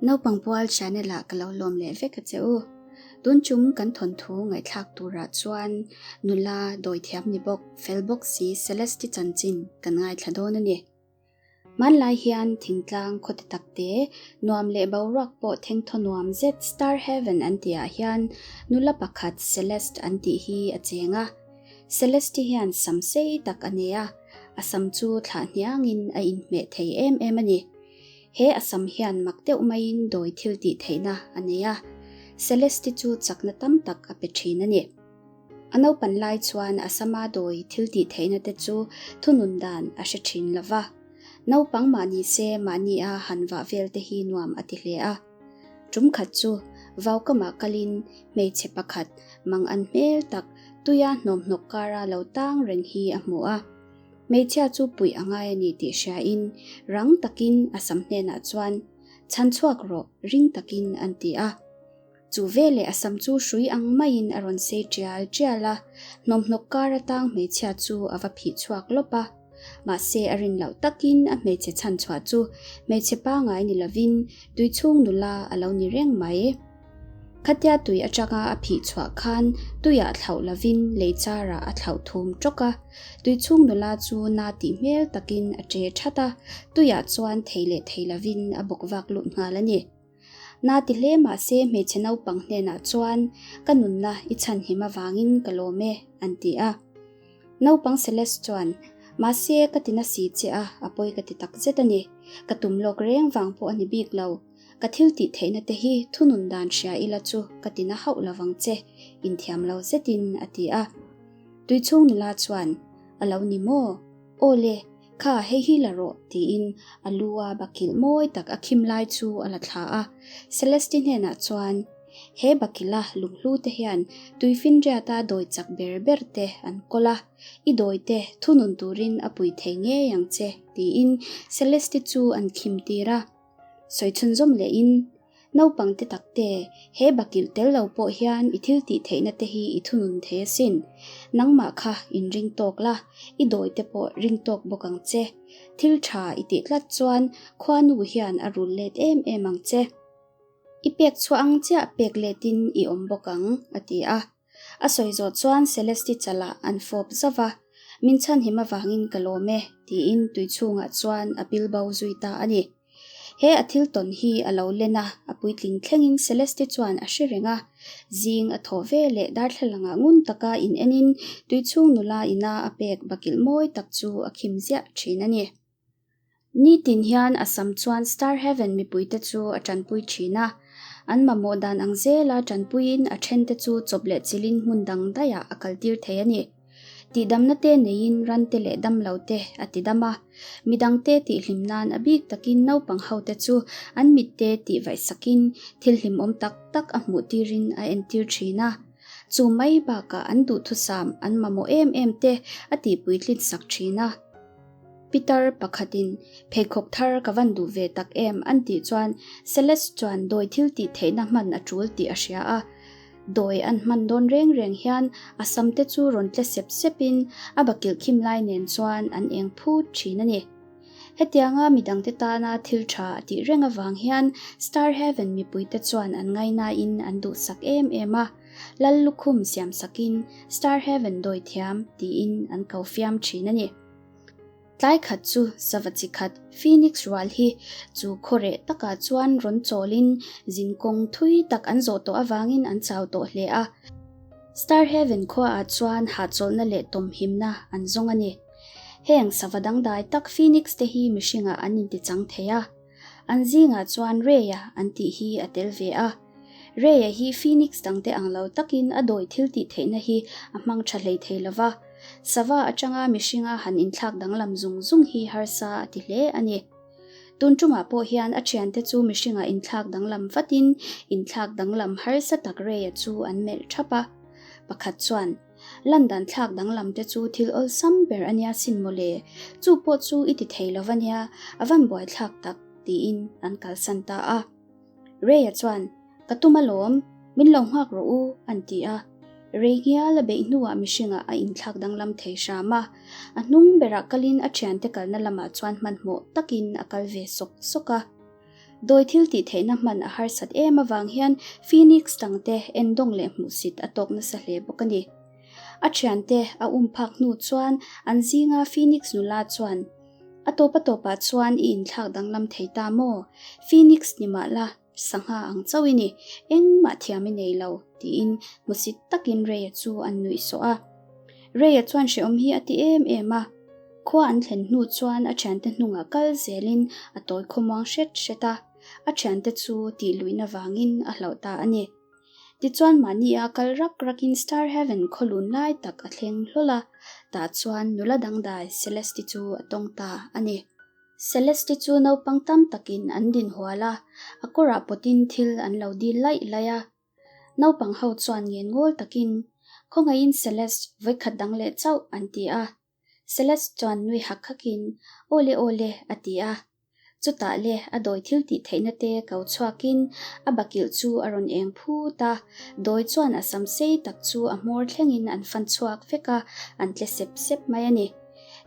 Naupang pual channel ah ka lo lawm leh vek a che u. Tun chung kan thawnthu ngaihthlak turah chuan nula dawithiam ni bawk, fel bawk si Celeste chanchin kan ngaithla dawn a ni. Hmanlai hian thingtlang khaw ti tak te, nuam leh boruak pawh thengthaw nuam zet Star Heaven an tih ah hian nula pakhat Celeste an tih hi a cheng a. Celeste hian sam sei tak a nei a, a sam chu thlah hniangin a inhmeh thei em em a ni. He a sam hian mak deuh maiin dawi thil tih theihna a nei a, Celeste chu chakna tam tak a pe thin a ni. A naupan lai chuan a sama dawi thil tih theihna te chu thunun dan a hre thin lo va. Naupang mahni se mahni a han vah vel te hi nuam a ti hle a. Tum khat chu vaukamah kalin hmeichhe pakhat mang an hmel tak tuia hnawmhnawk kara lo tang reng hi a hmu a. Hmeichhia chu puih a ngai a ni tih hriain rang takin a sam hnenah chuan, Chhan chhuak rawh, ring takin an ti a. Chu veleh a sam chu hrui ang maiin a rawn sei tial tial a, hnawmhnawk kar atang hmeichhia chu a va phih chhuak lawp a. Mahse a rin loh takin a hmeichhe chhan chhuah chu hmeichhe pangai ni lovin tuichhung nula a lo ni reng mai. Khatia tui atanga a phih chhuah khan tuiah thlauh lovin lei charah a thlauh thum tawk a, tuichhung nula chu na tih hmel takin a che that a, tuiah chuan thei leh thei lovin a bawk vak lut nghal a ni. Na ti hle mahse hmeichhe naupang hnenah chuan ka nunna i chhanhim avangin ka lawm e, an ti a. Naupang Celeste chuan, Mahse ka ti na si che a, a pawi ka ti takzet a ni. Ka tum lawk reng vang pawh a ni bik lo. Ka thil tih theihna te hi thunun dan hria ila chu ka ti na hauh lovang che, inthiam lo zetin a ti a. Tuichhung nula chuan, A lo ni maw? Aw le, kha hei hi la rawh, tiin a lu a bakilh mawi tak a khim lai chu a la thla a. Celeste hnenah chuan, He bakilha lunghlu te hian tuifinriata dawi chak ber ber te an kawl a, i dawi te thunun turin a pui thei ngei ang che, tiin Celeste chu an khim tir a. Sawi chhunzawm lehin, Naupang te tak te, he bakilh tel lo pawh hian i thil tih theihna te hi i thunun thei asin. Nangmah kha inring tawk la, i dawi te pawh ring tawk bawk ang che. Thil tha i tih tlat chuan khuanu hian a rul let em em ang che. I pek chhuah ang chiah pek letin i awm bawk ang, a ti a. A sawi zawh chuan Celeste chalah an fawp zauh a, Min chhanhim avangin ka lawm e, tiin tui chhungah chuan a pil bo zui ta a ni. He a thil tawn hi a lo len a, a puitling thlengin Celeste chuan a hre reng a. Zing a thawh ve leh darthlalangah ngun taka in enin tui chhung nula ina a pek bakilh mawi tak chu a khim ziah thin a ni. Nitin hian a sam chuan Star Heaven mipuite chu a tanpui thin a, an mamawh dan ang zela tanpuiin a thente chu chawp leh chilhin hmun dang daihah a kaltir thei a ni. Tihdamna te neiin rante leh damlo te a tidam a, midangte tihhlim nan a bik takin naupang hote chu an mitte tihvaihsakin thil hlimawm tak tak a hmuh tirin a entir thin a. Chu mai bakah an duhthusam an mamawh em em te a tihpuitlin sak thin a. Pitar pakhatin pheikhawk thar ka van duh ve tak em an tih chuan Celeste chuan dawi thil tih theihna hman a tul tih a hria a. Dawi an hman dawn reng reng hian a sam te chu rawn tle sep sepin a bakilh khim lai nen chuan an eng phut thin a ni. Hetianga midangte tana thil tha a tih reng avang hian Star Heaven mipuite chuan an ngainain an duhsak em em a. Lal lukhum siam sakin Star Heaven dawi thiam tiin an ko fiam thin a ni. Tlai khat chu sava chi khat Phoenix rual hi chu khawreh takah chuan rawn chawlin zinkawng thui tak an zawh tawh avangin an chau tawh hle a. Star Heaven khuaah chuan hahchawlhna leh tawmhimna an zawng a ni. Heng sava dangdai tak Phoenix te hi mihringah an intichang thei a. An zingah chuan Rhea an tih hi a tel ve a. Rhea hi Phoenix dangte ang lo takin a dawi thil tih theihna hi a hmang tha hlei thei lo va, sava atanga mihringa han inthlak danglam zung zung hi harsa a ti hle a ni. Tun tumah pawh hian a thiante chu mihringa inthlak danglam vatin inthlak danglam harsa tak Rhea chu an melh thap a. Pakhat chuan. Lan dan thlak danglam te chu thil awlsam ber a nia sin mawle, chu pawh chu i ti thei lo va nia, a van buaithlak tak, tiin an kalsan ta a. Ray-a chuan, Ka tum alawm, min lo nghak rawh u, an ti a. Ray ngial a beih hnuah mihringah a inthlak danglam thei hram a. A hnung berah kalin a thiante kalna lamah chuan hmanhmawh takin a kal ve sawk sawk a. Dawi thil tih theihna hman a harsat em avang hian Phoenix dangte endawng leh hmuhsit a tawk nasa hle bawk a ni. A thiante a um phak hnu chuan an zinga Phoenix nula chuan, A tawp a tawpah chuan i inthlak danglam thei ta maw? Phoenix ni mah la, sangha ang chauh i ni, engmah thiam i nei lo, tiin hmusit takin Ray-a chu an nuih sawh a. Ray-a chuan hrehawm hi a ti em em a. Khua an thlen hnu chuan a thiante hnungah kal zelin a tawi khawmuang hret hret a, a thiante chu tih luihna vangin a hlauh ta a ni. Tichuan mahnia kal rak rakin Star Heaven khawlun lai tak a thleng hlawl a, tah chuan nula dangdai Celeste chu a tawng ta a ni. Celeste chu naupang tam takin an din hual a, a kawrah pawtin thil an lo dil laih laih a. Naupang ho chuan ngen ngawl takin, Khawngaihin Celeste, vawikhat dang leh chauh, an ti a. Celeste chuan nui hak hakin, Awle awle, a ti a. Chutah le a dawi thil tih theihna te ko chhuakin a bakilh chu a rawn eng phut a, dawi chuan a sam sei tak chu a hmawr thlengin an fan chhuak vek a, an tle sep sep mai a ni.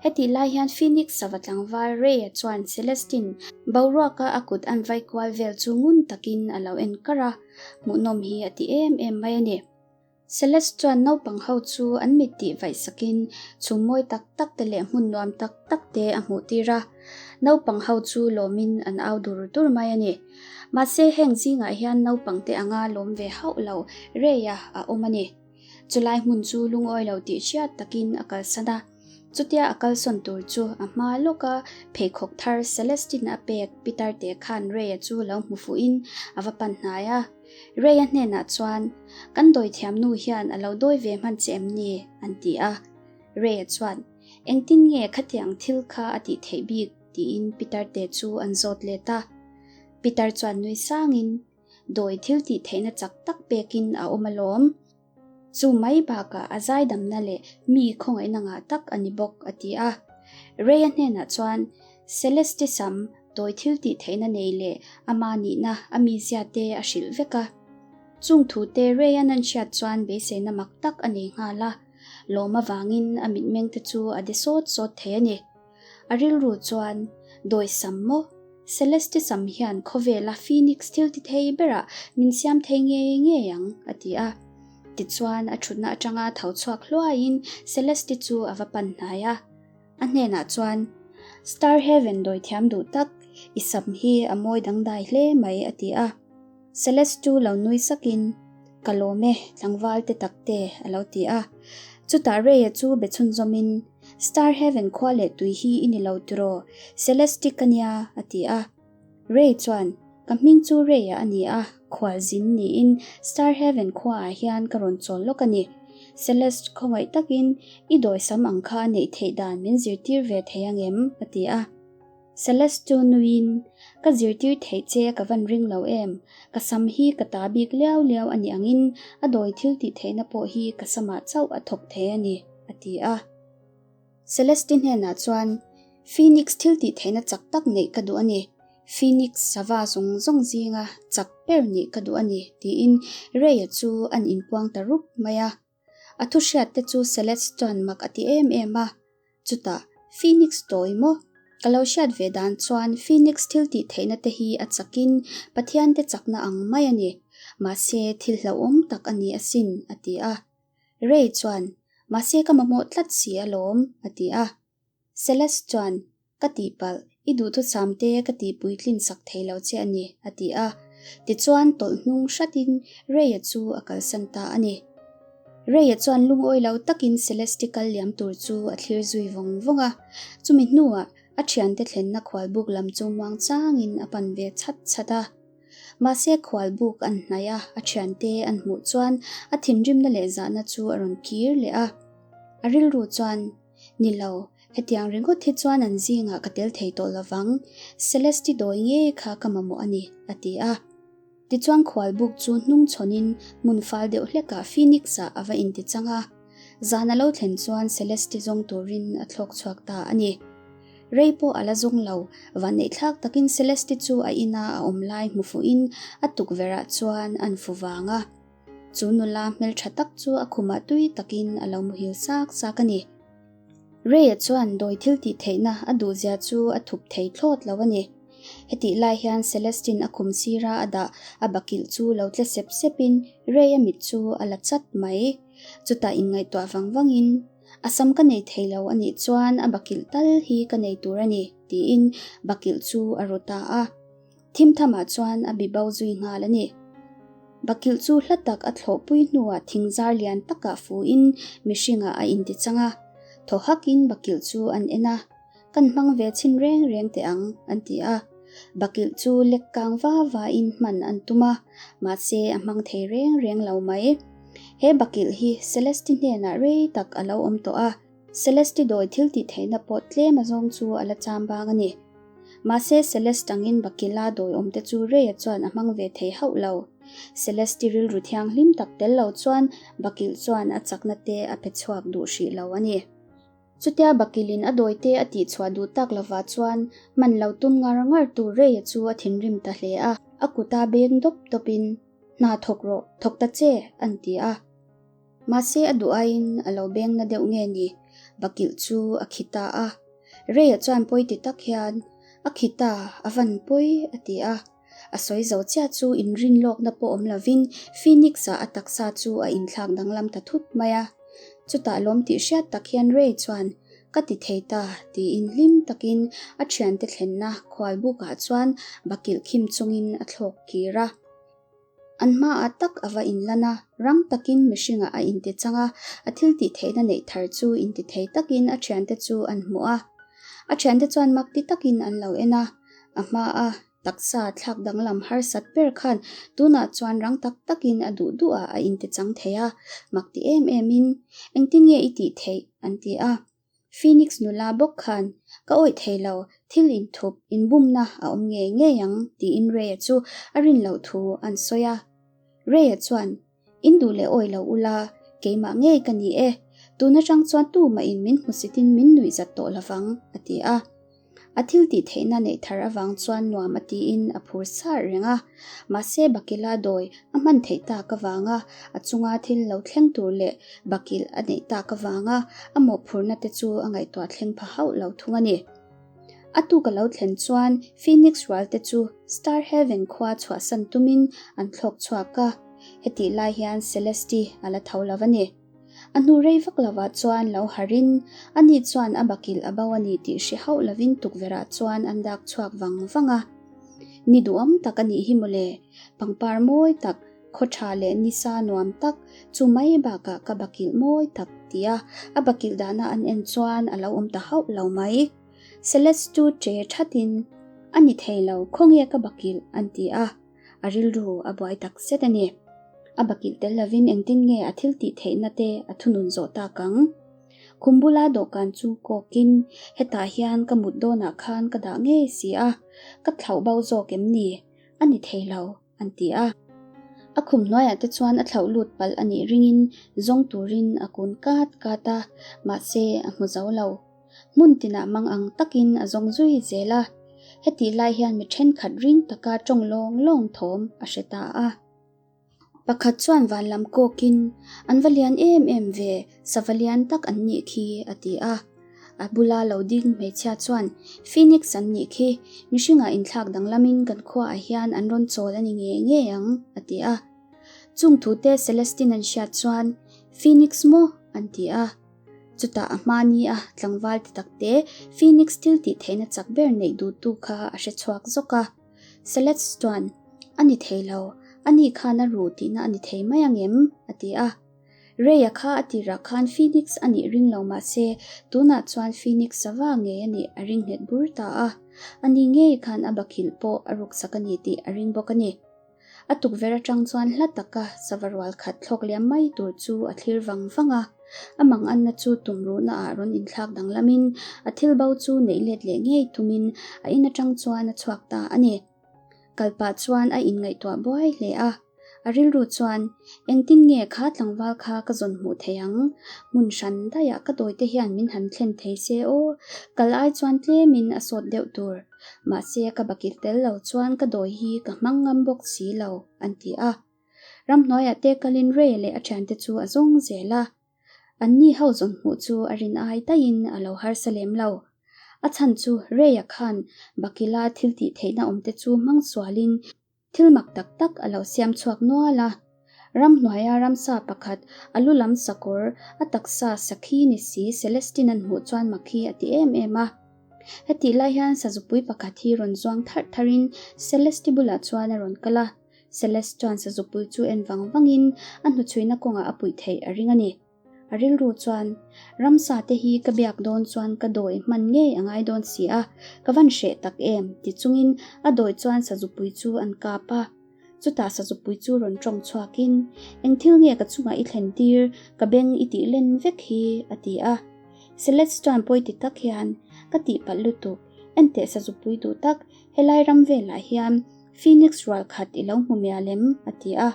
Hetih lai hian Phoenix sava tlangval Ray-a chuan Celestine boruaka a kut an vai kual vel chu ngun takin a lo en kar a, hmuhnawm hi a ti em em mai a ni. Celeste chuan naupang ho chu an mit tih vaih sakin chhum mawi tak tak te leh hmun nuam tak tak te a hmuh tir a. Naupang ho chu lawmin an au dur dur mai a ni. Mahse heng zingah hian naupang te anga lawm ve hauh lo Ray-a a awm a ni. Chulai hmun chu lungawi lo tih hriat takin a kalsan a. Chutia a kalsawn tur chu a hma lawka pheikhawk thar Celestine a pek Peter te khan Ray-a chu lo hmu fuhin a va pan hnai a. Ray-a hnenah chuan, Kan dawithiam nu hian a lo dawi ve hman che em ni? an ti a. Ray-a chuan, Engtin nge khatiang thil kha a tih theih bik? tiin Peter te chu an zawt let a. Peter chuan nui sangin, Dawi thil tih theihna chak tak pekin a awm alawm. Chu mai bakah a zaidamna leh mi khawngaihna ngah tak a ni bawk, a ti a. Ray-a hnenah chuan Celeste sam tawi thil tih theihna nei leh ama nihna a mizia te a hrilh vek a. Chung thute Ray-a'n an hriat chuan beiseina mak tak a nei nghal a, lawm avangin a mitmeng te chu a de sawt sawt thei a ni. A rilru chuan, Dawi sam maw? Celeste sam hian khawvela Phoenix thil ti thei berah min siam thei ngei ngei ang, a ti a. Tichuan, a thutna atanga tho chhuak hluaiin Celeste chu a va pan hnai a. A hnenah chuan, Star Heaven dawi thiam duh tak, i sam hi a mawi dangdai hle mai, a ti a. Celeste chu lo nui sakin, Ka lawm e, tlangval te tak te, a lo ti a. Chutah Ray-a chu be chhunzawmin, Star Heaven khua leh tui hi i ni lo tiraw? Celeste ka nia, a ti a. Ray chuan, Ka hming chu Ray-a a ni a, khualzin niin Star Heaven khuaah hian ka rawn chawl lawk a ni. Celeste khawngaih takin i dawisam ang kha a neih theih dan min zirtir ve thei ang em? a ti a. Celeste chu nuiin, Ka zirtir theih che ka van ring lo em? Ka sam hi ka ta bik liau liau a nih angin a dawi thil tih theihna pawh hi ka samah chauh a thawk thei a ni, a ti a. Celeste hnenah chuan, Phoenix thil tih theihna chak tak neih ka duh a ni. Phoenix sava zawng zawng zinga chak ber nih ka duh a ni, tiin Ray-a chu an inpuang ta rup mai a. A thu hriat te chu Celeste chuan mak a ti em em a. Chutah, Phoenix tawi maw? Ka lo hriat ve dan chuan Phoenix thil tih theihna te hi a chakin Pathian te chakna ang mai a ni. Mahse, thil hlauhawm tak a ni asin, a ti a. Ray chuan, Mahse ka mamawh tlat si alawm, a ti a. Celeste chuan, Ka tihpalh, i duhthusam te ka tihpuitlin sak thei lo che a ni, a ti a. Tichuan tawlh hnung hratin Ray-a chu a kalsan ta a ni. Ray-a chuan lungawi lo takin Celeste kal liam tur chu a thlir zui vawng vawng a. Chumi hnuah a thiante thlenna khualbuk lam chu muang changin a pan ve chhat chhat a. Mahse khualbuk an hnaih a, a thiante an hmuh chuan a thinrimna leh zahna chu a rawn kir leh a. A rilru chuan, Ni lo, hetiang ringawt hi chuan an zingah ka tel thei tawh lovang, Celeste dawi ngei kha ka mamawh a ni, a ti a. Tichuan khualbuk chu hnung chhawnin hmun fal deuh hlekah Phoenix-ah a va intichang a. Zan a lo thlen chuan Celeste zawng turin a thlawk chhuak ta a ni. Rei pawh a la zawng lo, vanneihthlak takin Celeste chu a ina a awm lai hmu fuhin a tukverhah chuan an fu vang a. Chu nula hmeltha tak chu a khumah tui takin a lo muhil sak sak a ni. Ray-a chuan dawi thil tih theihna a duhzia chu a thup thei thlawt lo a ni. Hetih lai hian Celestine a khum sira a dah a bakilh chu lo tle sep sepin Ray-a mit chu a la chat mai. Chutah inngaihtuah vang vangin, A sam ka nei thei lo a nih chuan a bakilh tal hi ka nei tur a ni, tiin bakilh chu a ru ta a. Thim thamah chuan a bi bo zui nghal a ni. Bakilh chu hla tak a thlawhpui hnuah thingzar lian takah fuhin mihringah a intichang a. Thaw hakin bakilh chu an en a. Kan hmang ve chhin reng reng teh ang, an ti a. Bakilh chu lek kang va vain hman an tum a, mahse a hmang thei reng reng lo mai. He bakilh hi Celeste hnenah rei tak a lo awm tawh a, Celeste dawi thil tih theihna pawh tlem azawng chu a la cham bang a ni. Mahse Celeste angin bakilha dawi awm te chu Ray-a chuan a hmang ve thei hauh lo. Celeste rilru thianghlim tak tel lo chuan bakilh chuan a chakna te a pe chhuak duh hrih lo a ni. Chutia bakilin a dawite a tihchhuah duh tak lovah chuan hman lo tum ngar ngar tu Ray-a chu a thinrim ta hle a, a kuta beng dawp dawpin, Hna thawk rawh, thawk ta che, an ti a. Mahse a duh aiin a lo beng na deuh nge ni, bakilh chu a khi ta a. Ray-a chuan pawi ti tak hian, A khi ta, a van pawi, a ti a. A sawi zo chiah chu inrin lawkna pawh awm lovin Phoenix-a a taksa chu a inthlak danglam ta thut mai a. Chutah lawm tih hriat tak hian Ray chuan, Ka ti thei ta, tiin hlim takin a thiante thlenna khual bukah chuan bakilh khim chungin a thlawk kir a. An hmaah tak a va inlan a, rang takin mihringah a intichang a, a thil tih theihna neih thar chu intithei takin a thiante chu an hmuh a. A thiante chuan mak ti takin an lo en a, a hmaa taksa thlak danglam harsat ber khan tunah chuan rang tak takin a duh duhah a intichang thei a, mak ti em emin, Engtin nge i tih theih? an ti a. Phoenix nula bawk khan, Ka awih thei lo, thil inthup, inbumna a awm ngei ngei ang, tiin Ray-a chu a rin loh thu an sawi a. Ray-a chuan, In duh leh awih lo ula, keimah ngei ka ni e, tun atang chuan tumahin min hmusitin min nuihzat tawh lovang, a ti a. A thil tih theihna neih thar avang chuan nuam a tiin a phur sar reng a. Mahse Bakila dawi a hman theih tak avanga a chunga thil lo thleng tur leh bakilh a neih tak avanga a mawhphurhna te chu a ngaihtuah thleng pha hauh lo thung a ni. A tuk a lo thlen chuan Phoenix rual te chu Star Haven khua chhuahsan tumin an thlawk chhuak a, hetih lai hian Celeste a la tho lo a ni. A hnu rei vak lovah chuan lo harin, ani chuan a bakilh a bo a ni tih hre hauh lovin tukverhah chuan an dak chhuak vang vang a. Ni duhawm tak a nih hi mawle, pangpar mawi tak, khaw tha leh nisa nuam tak, chu mai bakah ka bakilh mawi tak tia a bakilh dahna an en chuan a lo awm ta hauh lo mai. Celeste chu che thatin, A ni thei lo, khawnge ka bakilh? an ti a. A rilru a buai tak zet a ni. A bakilh tel lovin engtin nge a thil tih theihna te a thunun zawh tak ang? Khum bula dawhkan chu kawkin, Hetah hian ka mut dawnah khan ka dah ngei si a, ka thlauh bo zawk em ni? A ni thei lo, an ti a. A khum hnuaiah te chuan a thlauh lut palh a nih ringin zawng turin a kun kat kat a, mahse a hmu zo lo. Hmun tinah mang ang takin a zawng zui zel a, hetih lai hian mi thenkhat ring taka tawng lawng lawng thawm a hre ta a. Pakhat chuan van lam kawkin, An va lian em em ve, sava lian tak an nih khi, a ti a. A bula lo ding hmeichhia chuan, Phoenix an nih khi, mihringah inthlak danglamin kan khuaah hian an rawn chawl a ni ngei ngei ang, a ti a. Chung thute Celestine an hriat chuan, Phoenix maw? an ti a. Chutah a hma ni a tlangval ti takte Phoenix thil tih theihna chak ber neih duhtu kha a hre chhuak zawk a. Celeste chuan, A ni thei lo, ani khan a ru tihna a ni thei mai ang em? a ti a. Ray-a kha a tirah khan Phoenix a nih ring lo mah se, tunah chuan Phoenix sava ngei a nih a ring nghet bur ta a. Ani ngei khan a bakhilh pawh a ruksak a ni tih a ring bawk a ni. A tukverh atang chuan hla taka sava rual khat thlawk liam mai tur chu a thlir vang vang a. A mang anna chu tumruhna ah rawn inthlak danglamin a thil bo chu neih let leh ngei tumin a in atang chuan a chhuak ta a ni. Kal pah chuan a inngaihtuah buai hle a. A rilru chuan, Engtin nge kha tlangval kha ka zawn hmuh thei ang? Hmun hran daihah ka dawite hian min han thlen thei se aw, kal ai chuan tlemin a sawt deuh tur. Mahse ka bakil tel lo chuan ka dawi hi ka hmang ngam bawk si lo, an ti a. Ramhnuaiah te kalin Ray leh a thiante chu a zawng zel a. Anni ho zawn hmuh chu a rin ai daihin a lo harsa lem lo. A chhan chu Ray-a khan Bakila thil tih theihna awmte chu hmang sualin thil mak tak tak a lo siam chhuak nual a. Ramhnuaia ramsa pakhat a lu lam sakawr a taksa sakhi ni si Celestine an hmuh chuan mak hi a ti em em a. Hetih lai hian sazupui pakhat hi rawn zuang tharh tharhin Celeste bulah chuan a rawn kal a. Celeste chuan sazupui chu en vang vangin a hnuchhuina kawngah a puih theih a ring a ni. A rilru chuan, Ramsa te hi ka biak dawn chuan ka dawi hman ngei a ngai dawn si a, ka van hreh tak em? ti chungin a dawi chuan sazupui chu an kap a. Chutah sazupui chu rawn tawng chhuakin, Eng thil nge ka chungah i thlen tir, ka beng i tih len vek hi, a ti a. Celeste chuan pawi ti tak hian, Ka tihpalh lutuk, enteh sazupui duh tak, helai ram velah hian Phoenix rual khat i lo hmu mial em? a ti a.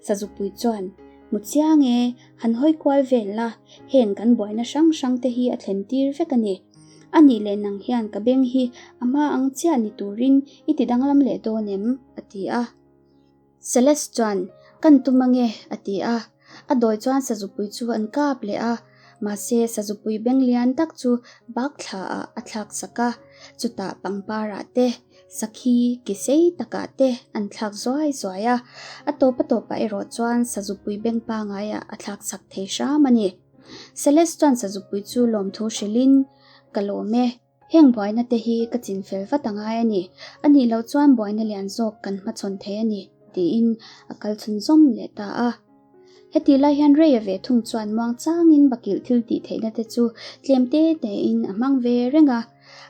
Sazupui chuan, Hmu chiang e, han hawi kual vel la, heng kan buaina hrang hrang te hi a thlen tir vek a ni. A nih leh nang hian ka beng hi a hma ang chiah ni turin i ti danglam leh dawn em? a ti a. Celeste chuan, Kan tum ange, a ti a. A dawi chuan sazupui chu an kap leh a, mahse sazupui beng lian tak chu bak thla ah a thlak sak a, chutah pangpar ah te, sakhi ki sei takah te an thlak zuai zuai a, a tawp a tawpah erawh chuan sazupui beng pangaiah a thlak sak thei hram a ni. Celeste chuan sazupui chu lawmthu hrilhin, Ka lawm e. Heng buaina te hi ka chin fel vat a ngai a ni. A nih loh chuan buaina lian zawk kan hmachhawn thei a ni, tiin a kal chhun zawm leh ta a. Heti lai hian Ray-a ve thung chuan muang changin bakilh thil tih theihna te chu tlem te tein a hmang ve reng a.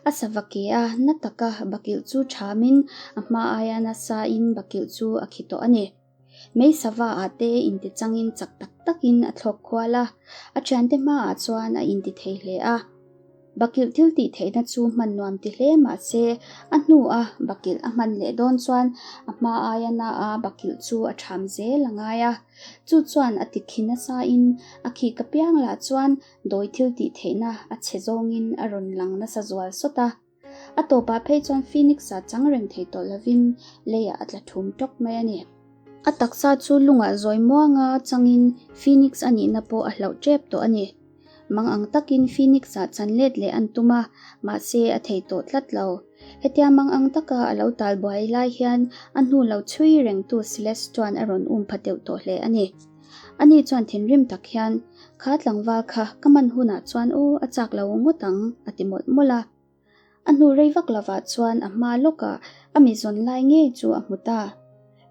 A sava ke a na taka bakilh chu thamin a hma aia nasa in bakilh chu a khi tawh a ni. Mei sava ah te inti changin chak tak takin a thlawk khual a, a thiante hmaah chuan a inti thei hle a. Bakilh thil tih theihna chu hman nuam ti hle mah se, a hnu a bakilh a hman leh dawn chuan a hma aia na a bakilh chu a ṭham zel a ngai a. Chu chuan a ti khi nasa in a khik apiang lah chuan dawi thil tih theihna a chhe zawngin a rawn lang nasa zual sawt a. A tawpah phei chuan Phoenix-a chang reng thei tawh lovin leiah a tla thum tawk mai a ni. A taksa chu lungah zawi muanga changin Phoenix a nihna pawh a hlauh tep tawh a ni. Mang ang takin Phoenix-ah chan let leh an tum a, mahse a thei tawh tlat lo. Hetia mang ang taka a lo tal buai lai hian a hnu lo chhui rengtu Celeste chuan a rawn um pha deuh tawh hle a ni. Ani chuan thinrim tak hian, Kha tlangval kha ka man hunah chuan aw a chak lo ngawt ang, a ti mawlh mawlh a. A hnu rei vak lovah chuan a hma lawkah a mi zawn lai ngei chu a hmu ta.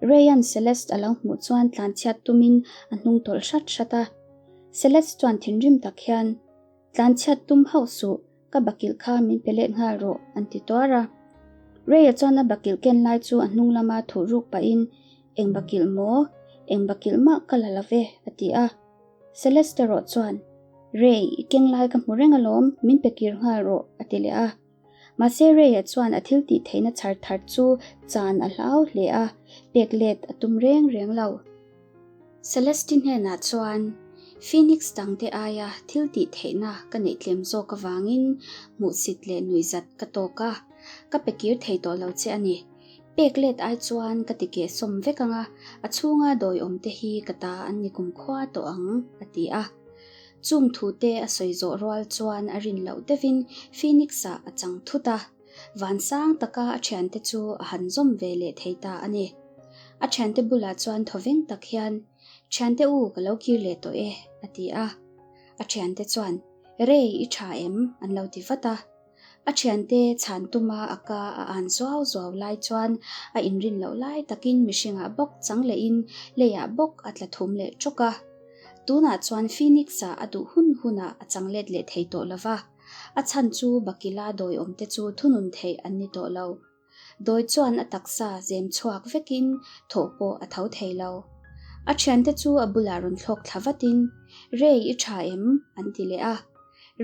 Ray-a'n Celeste a lo hmuh chuan tlanchhiat tumin a hnung tawlh hrat hrat a. Celeste chuan thinrim tak hian, Tlanchhiat tum hauh suh, ka bakilh kha min pe let nghal rawh, an ti tuar a. Ray-a chuan a bakilh ken lai chu a hnung lama thuh ruk pahin, Eng bakilh maw? Eng bakilh mah ka la lo ve, a ti a. Celeste erawh chuan, Ray, i keng lai ka hmu reng alawm, min pe kir nghal rawh, a ti leh a. Mahse Ray-a chuan a thil tih theihna chhar thar chu chan a hlau hle a, pek let a tum reng reng lo. Celeste hnenah chuan, Phoenix dangte aia thil tih theihna ka neih tlem zawk avangin hmuhsit leh nuihzat ka tawk a, ka pe kir thei tawh lo che a ni. Pek let ai chuan ka ti keh sawm vek ang a, a chhunga dawi awm te hi ka ta an ni kumkhua tawh ang, a ti a. Chung thu te a sawi zawh rual chuan a rin loh deuhin Phoenix-ah a chang thut a, vansang taka a thiante chu a han zawm ve leh thei ta a ni. A thiante bulah chuan thawveng tak hian, Thiante u, ka lo kir leh tawh e, a ti a. A thiante chuan, Rei, i tha em? an lo ti vat a. A thiante chhan tuma a ka a an zuau zuau lai chuan a inrin loh lai takin mihringah bawk chang lehin leiah bawk a tla thum leh tawk a. Tunah chuan Phoenix-ah a duh hun hunah a chang let leh thei tawh lova, a chhan chu Bakila dawiawmte chu thunun theih an ni tawh lo. Dawi chuan a taksa zem chhuak vekin thawh pawh a tho thei lo. A thiante chu a bulah rawn thlawk thla vatin, Ray i tha em? an ti leh a.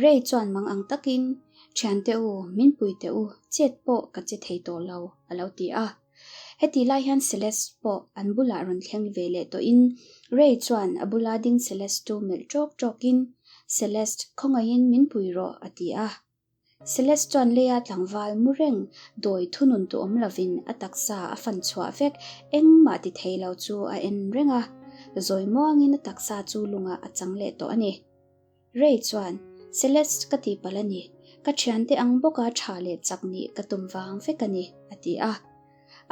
Ray chuan mang ang takin, Thiante u, min pui teh u, chet pawh ka che thei tawh lo, a lo ti a. Heti lai hian Celeste pawh an bulah rawn thleng ve leh tawhin Ray chuan a bula ding Celeste chu melh ṭawk ṭawkin, Celeste, khawngaihin min pui rawh, a ti a. Celeste chuan leia tlangval mu reng dawi thunun tu awm lovin a taksa a fan chhuah vek engmah ti thei lo chu a en reng a, zawi muangin a taksa chu lungah a chang leh tawh a ni. Ray chuan, Celeste ka tihpalh a ni. Ka thiante ang bawka tha leh chak nih ka tum vang vek a ni, a ti a.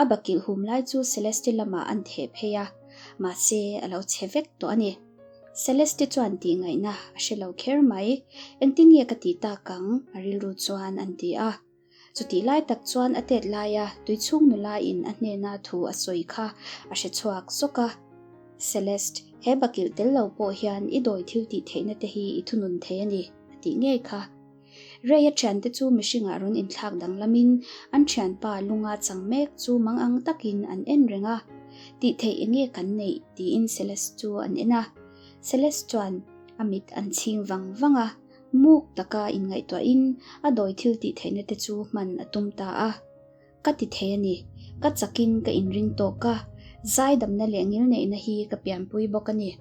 A bakilh hum lai chu Celeste lamah an theh phei a, mahse a lo chhe vek tawh a ni. Celeste chuan tih ngaihna a hre lo kher mai, Engtin nge ka tih tak ang? a rilru chuan an ti a. Chutih lai tak chuan a tet laia tuichhung nula in a hnena thu a sawi kha a hre chhuak zawk a. Celeste, he bakilh tel lo pawh hian i dawi thil tih theihna te hi i thunun thei a ni, a tih ngei kha. Ray-a thiante chu mihringah rawn inthlak danglamin an thianpa lunga chang mek chu mangang takin an en reng a. Tih theih enge kan neih? tiin Celeste chu an en a. Celeste chuan a mit an chhing vang vang a. Muk taka inngaihtuahin a dawi thil tih theihna te chu hman a tum ta a. Ka ti thei a ni. Ka chakin ka inring tawk a, zaidamna leh ngilneihna hi ka pianpui bawk a ni.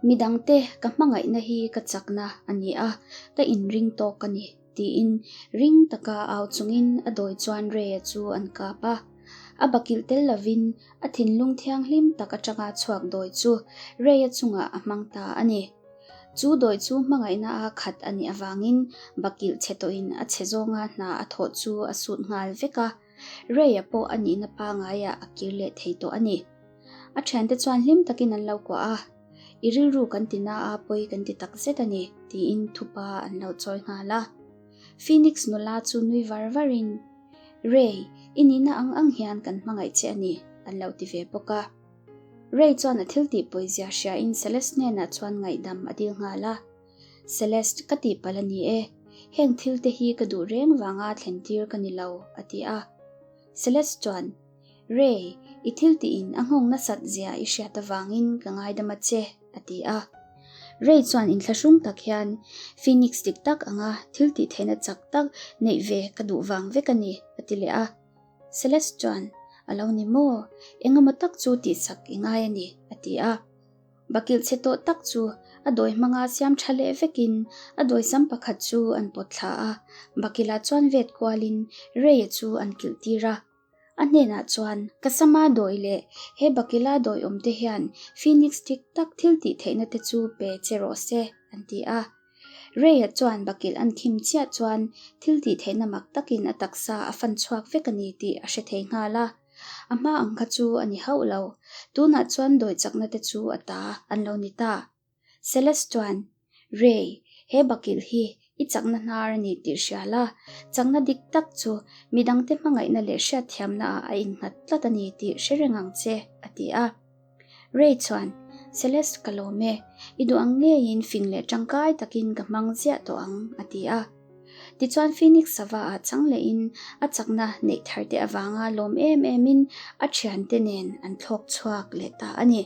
Midangte ka hmangaihna hi ka chakna a ni a, ka inring tawk a ni, tiin ring taka au chungin a dawi chuan Ray-a chu an kap a. A bakilh tel lovin a thinlung thianghlim tak atanga chhuak dawi chu Ray-a chungah a hmang ta a ni. Chu dawi chu hmangaihna a khat a nih avangin bakilh chhe tawhin a chhe zawnga hna a thawh chu a sut nghal vek a, Ray-a pawh a nihna pangaiah a kir leh thei tawh a ni. A thiante chuan hlim takin an lo kuah a, I rilru kan ti na a, pawi kan ti tak zet a ni, tiin thupa an lo chawi nghal a. Phoenix nula chu nui var varin, Ray, i nihna ang ang hian kan hmangaih che a ni, an lo ti ve bawk a. Ray chuan a thil tih pawizia hriain Celeste hnenah chuan ngaihdam a dil nghal a. Celeste, ka tihpalh a ni e. Heng thil te hi ka duh reng vanga thlen tir ka ni lo, a ti a. Celeste chuan, Ray, i thil tihin a nghawng nasat zia i hriat avangin ka ngaidam a che, a ti a. Ray chuan inthlahrung tak hian, Phoenix dik tak anga thil tih theihna chak tak neih ve ka duh vang vek a ni, a ti leh a. Celeste chuan, A lo ni maw? Engemaw tak chu tihsak i ngai a ni, a ti a. Bakilh chhe tawh tak chu a dawi hmanga siam tha leh vekin a dawisam pakhat chu an pawt thla a, Bakilh-ah chuan vet kualin Ray-a chu an kilh tir a. A hnenah chuan, Ka sama dawi leh he Bakilh-a dawi awm te hian Phoenix dik tak thil tih theihna te chu pe che rawh se, an ti a. Ray-a chuan bakilh an khim chiah chuan thil tih theihna mak takin a taksa a fan chhuak vek a ni tih a hre thei nghal a. A hma ang kha chu a ni hauh lo. Tunah chuan dawi chakna te chu a ta an lo ni ta. Celeste chuan, Ray, he bakilh hi i chakna hnar a ni tih hria la, chakna dik tak chu midangte hmangaihna leh hriatthiamnaah a innghat tlat a ni tih hre reng ang che, a ti a. Ray chuan, Celeste ka lawm e, i duh ang ngeiin fing leh tangkai takin ka hmang ziah tawh ang, a ti a. Tichuan Phoenix sava ah chang lehin a chakna neih thar te avanga lawm em emin a thiante nen an thlawk chhuak leh ta a ni.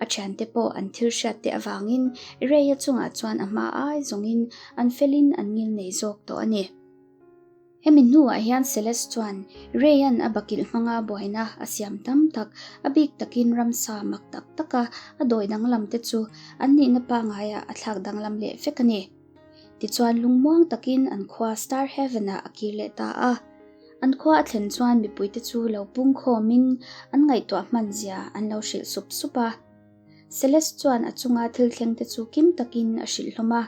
A thiante pawh an thil hriat te avangin Ray-a chungah chuan a hma ai zawngin an felin an ngil nei zawk tawh a ni. Hemi hnuah hian Celeste chuan Ray-a'n a bakilh hmanga buaina a siam tam tak, a bik takin ramsa mak tak taka a dawi danglam te chu an nihna pangaiah a thlak danglam leh vek a ni. Tichuan lungmuang takin an khua Star Haven-ah a kir leh ta a. An khua a thlen chuan mipuite chu lo pungkhawmin an ngaihtuah hman zia an lo hrilh sup sup a. Celeste chuan a chunga thil thleng te chu kim takin a hrilh hlawm a.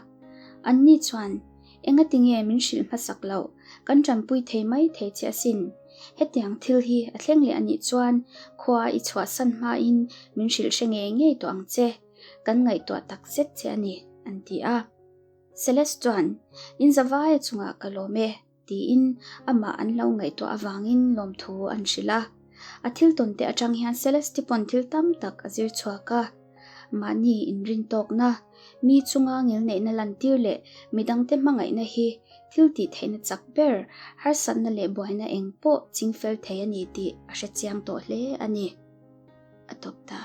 Anni chuan, Engati nge min hrilh hmasak loh? Kan tanpui thei mai thei che asin. Hetiang thil hi a thleng leh anih chuan khua i chhuahsan hmain min hrilh hre ngei ngei tawh ang che. Kan ngaihtuah tak zet che a ni, an ti a. Celeste chuan, In zavaia chungah ka lawm e. Tiin amah an lo ngaihtuah avangin lawmthu an hrilh a. A thil tawn te atang hian Celeste pawn thil tam tak a zir chhuak a. Mahni inrintawkna, mi chunga ngilneihna lantir leh midangte hmangaihna hi thil tih theihna chak ber, harsatna leh buaina eng pawh chingfel thei a ni tih a hrechiang tawh hle a ni. A tawp ta.